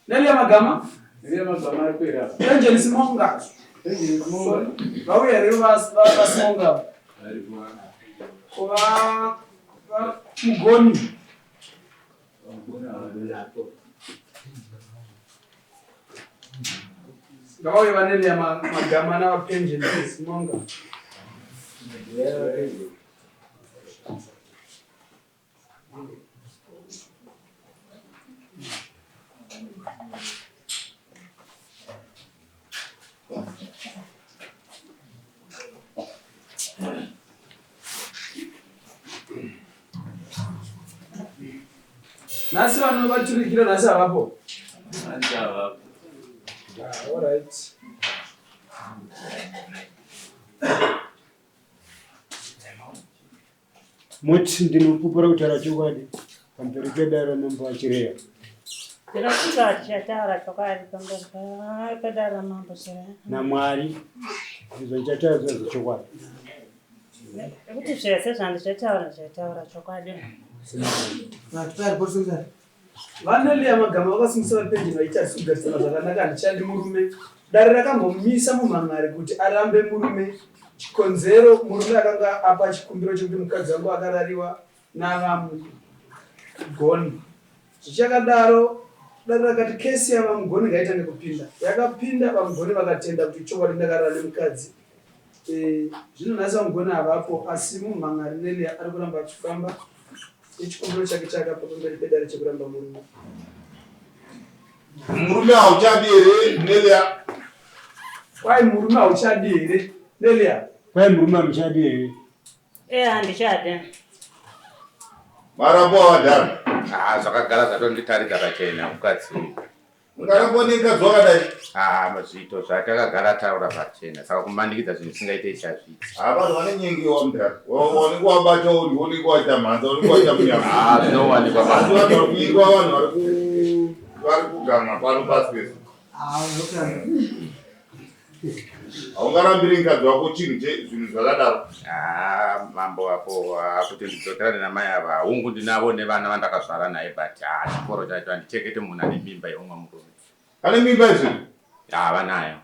Nelia Magama. Nelia Magama ari kwera. Benjamin Simonga. Benjamin Simonga. Vauya here vaSimonga? Ko va Mugoni. Ngavauye vaNelia Magama navaBenjamin Simonga. Nhasi vanhu vaturikira nhasi havapo. Nhasi havapo. Ah, all right. Moti ndinopupura kutaura chokwadi pamberi pedare ramambo aChireya. Ndinofunga tichataura chokwadi pamberi pedare ramambo Chireya. NaMwari ndizvo ndichataura zviro zvechokwadi. Nekuti zvese zvandichataura ndichataura chokwadi. VaNelia Magama vakasungisa VaPenjeni vachiti hatisi kugarisana zvakanaka handichadi murume. Dare rakambomisa mumhan'ari kuti arambe murume. Chikonzero murume akanga apa chikumbiro chekuti mukadzi wangu akarariwa naVaMugoni. Zvichakadaro, dare rakati kesi yaVaMugoni ngaitange kupinda. Yakapinda, VaMugoni vakatenda kuti chokwadi ndakarara nemukadzi. Eh, zvino nhasi VaMugoni havapo asi mumhan'ari Nelia ari kuramba achifamba nechikumbiro chake chaakapa pamberi pedare chekuramba murume. Murume hauchadi here Nelia? Kwai murume hauchadi here Nelia? Kwai murume hamuchadi here? Eh, handichadi. Marapo awadhara. Ah, zvakagara zvatonditaridza pachena mukadzi uyu. Ungarambwa nemukadzi wakadai? Ah, mazviito zvatakagara taura pachena saka kumanikidza zvinhu zvisingaite ichazviiti. Ah, vanhu vanenyengewa mudhara. Wanenge wabata uri, unenge waita mhanza, unenge waita munyama. Ah, zvinowanikwa Asi vanhu vari kunyengwa vanhu vari ku vari kugamwa pano pasi pesu. Haungarambiri mukadzi wako chinhu che zvinhu zvakadaro. Ah, mambo apo ah, kuti ndidzokerane namai ava hungu ndinavo nevana vandakazvara naye but ah, chikoro chacho handichengete munhu ane mimba yeumwe murume. Ane mimba izvi? Ah, vanayo.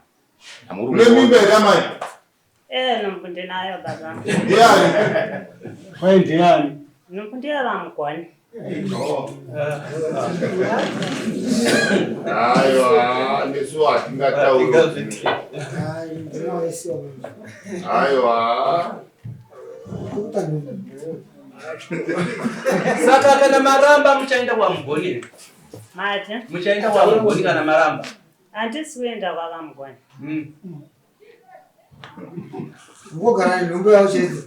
Une mimba here amai? Eh, nhumbu ndinayo baba. Ndiani? Kwai ndiani? Nhumbu ndiye VaMugoni. Aiwa, nesu hatingatauri. Aiwa. Saka kana maramba muchaenda kwaMugoni here? Mati? Muchaenda kwaMugoni kana maramba? Handisi kuenda kwaVaMugoni. Ngogara nenhumbu yavo chete.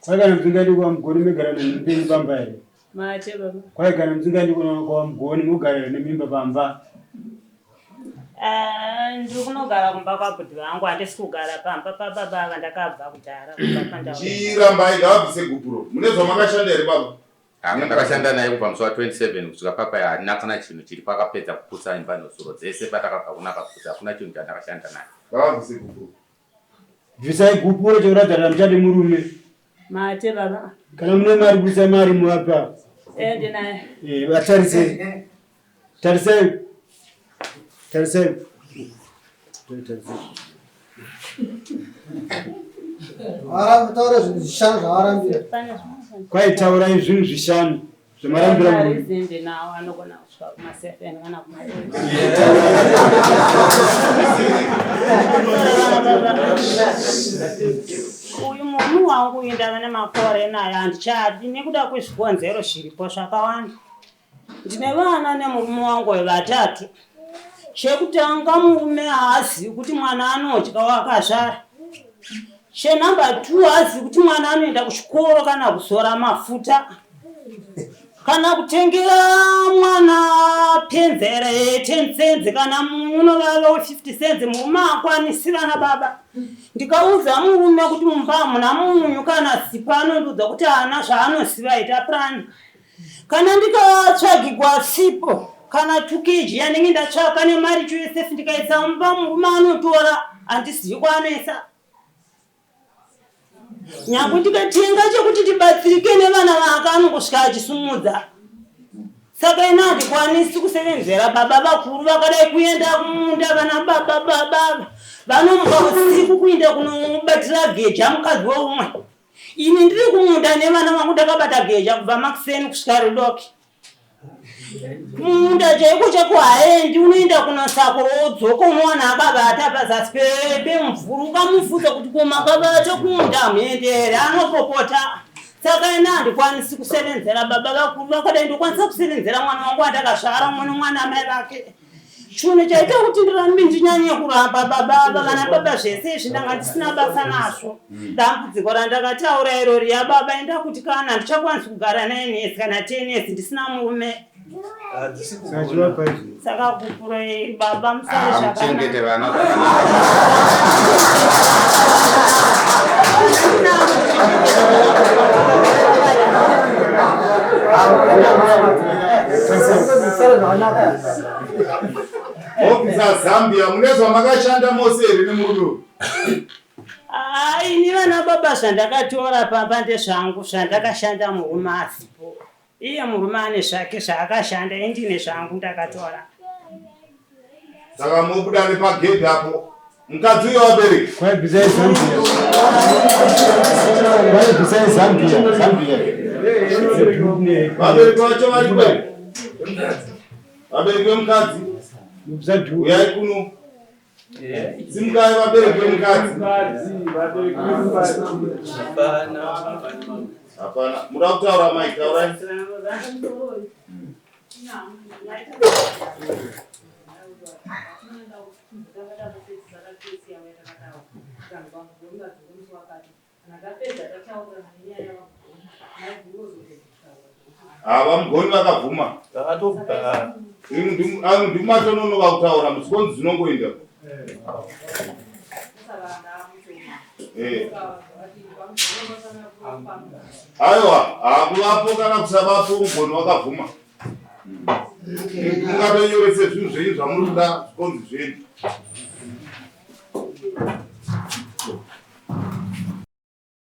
Kwai kana musingaendi kwaMugoni megara nemimba yenyu pamba here? Mati baba. Kwai kana musingaendi kwaMugoni mogara here nemimba pamba? Eh, ndiri kunogara kumba kwabhudhi vangu handisi kugara pamba pababa ava ndakabva kudhara kubva pandau. Chirambai ngavabvise gupuro. Mune zvamakashanda here baba? Hama ndakashanda naye kubva musi wa 27 kusvika papa hatina kana chinhu chiripo akapedza kuputsa imba nozuro dzese patakabva kuna akaputsa hakuna chinhu chandakashanda naye. Ngavabvise gupuro. Bvisai gupuro chekuratidza kuti hamuchadi murume. Mate baba. Kana mune mari budisai mari muapa. Eh ndinayo. Eh vatarisei. Tarisai. Tarisai. Tarisai. Taura zvinhu zvishanu zvavarambira. Kwai taurai zvinhu zvishanu zvamarambira murume. Ndinawo anogona kusvika kuma 7 kana kuma 8. Uyu murume wangu uyu ndava nemakore naye handichadi nekuda kwezvikonzero zviripo zvakawanda. Ndine vana nemurume wangu vatatu. Chekutanga murume haazivi kuti mwana anodya wakazvara. Chenumber 2 haazivi kuti mwana anoenda kuchikoro kana kuzora mafuta kana kutengera mwana penzera ye10 cents kana munovava we50 cents murume haakwanisi vana baba. Ndikaudza murume kuti mumba hamuna munyu kana sipo anondiudza kuti haana zvaanoziva ita prani. Kana ndikatsvagigwa sipo kana 2 kg yanenge ndatsvaka nemari chese ndikaisa mumba murume anotora handizivi kwaanoisa. Nyangwe ndikatenga chekuti ndibatsirike nevana vake anongosvika achisumudza. Saka ini handikwanisi kusevenzera baba vakuru vakadai kuenda kumunda vana baba baba vanomuka usiku kuinda kunobatira geja mukadzi weumwe. Ini ndiri kumunda nevana vangu ndakabata geja kubva makuseni kusvika ridoki. Munda chaiko chaiko haendi unoenda kunosakura wodzoka unowana akavata pazasi pemvura ukamubvunza kuti ko makavata kumunda hamuendi here anopopota. Saka ini handikwanisi kusevenzera baba vakuru vakadai ndokwanisa kusevenzera mwana wangu wandakazvara umwe nomwana amai vake. Chinhu chaita kuti ndirambe ndinyanye kuramba baba ava vana baba zvese izvi ndanga ndisina basa nazvo. Dambudziko randakataura iro riya baba enda kuti kana handichakwanisi kugara 9 years kana 10 years ndisina murume. Saka gupuro iri baba musare zvakanaka. Muchengete vana zvakanaka. Ofisa Zambia mune zvamakashanda mose here nemurume uyu? Ah, ini vana baba zvandakatora pamba ndezvangu zvandakashanda murume asipo. Iye murume ane zvake zvaakashanda ini ndine zvangu ndakatora. Saka mobuda nepagedhi apo mukadzi uyo vabereki. Kwai bvisai Zambia. Kwai bvisai Zambia. Zambia. Vabereki vacho vari kwei? Vabereki vemukadzi. Uyai kuno. Simukai vabereki vemukadzi. Hapana. Muda kutaura mai, taurai. Ah, VaMugoni vakabvuma. Vakatobva. Ndimatononoka kutaura musikonzi dzinongoinda. Eh. Aiwa, hakuvapo kana kusavapo Mugoni wakabvuma. Mungatonyorese zvinhu zvenyu zvamuri kuda zvikonzi zvenyu.